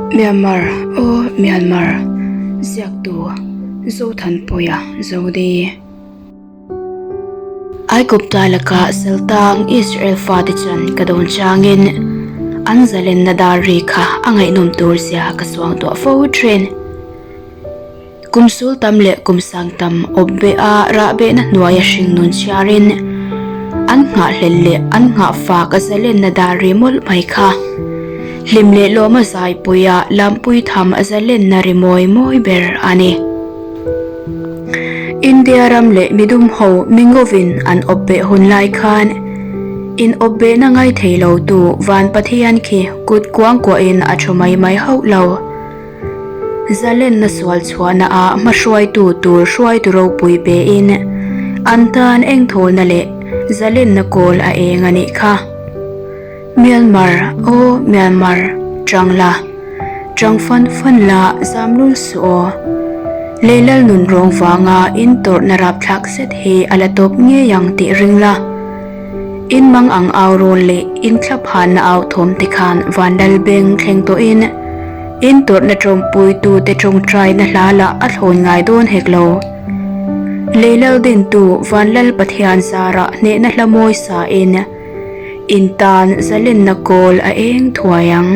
Myanmar aw Myanmar ziaktu Zothanpuia Zodi. Aigupta laka Saltang Israel fate chuan ka dawn changin an zalenna dar ri kha a ngaihnawm tur zia ka suangtuah fo thin. Kum sul tam leh kum sang tam awp beh a rah behna hnuaia hringnun chhiarin an nghahhlelh leh an nghahfak a zalenna dar ri mawlh mai kha. Hlim leh lawma zaipuia lampui tham a zalenna ri mawi mawi ber a ni. India ram leh midum ho mingovin an awp beh hun lai khan in awp behna ngai thei lo tu Van Pathian khi kut kuangkuahin a thu mai mai hauh lo. Zalenna sual chhuahna ah hmahruaitu tur hruaitu ropui pe in an tan engthawlna leh zalenna kawl a eng a nih kha. Myanmar, aw Myanmar, chang la, chang fan fan la zam lul suh aw. Lei lal nun rawng vanga in tawrhna rapthlak zet hi a la tawp ngei ang tih ring la. In mang ang au rawl leh in thlaphanna au thawm te khan Vanlal beng thleng tawhin in tawrhna tawmpuitu te tawngtaina hla lah a thlawn ngai dawn hek lo. Lei lal dintu Vanlal Pathian zarah hnehna hla mawi sain in tan zalenna kawl a eng thuai ang.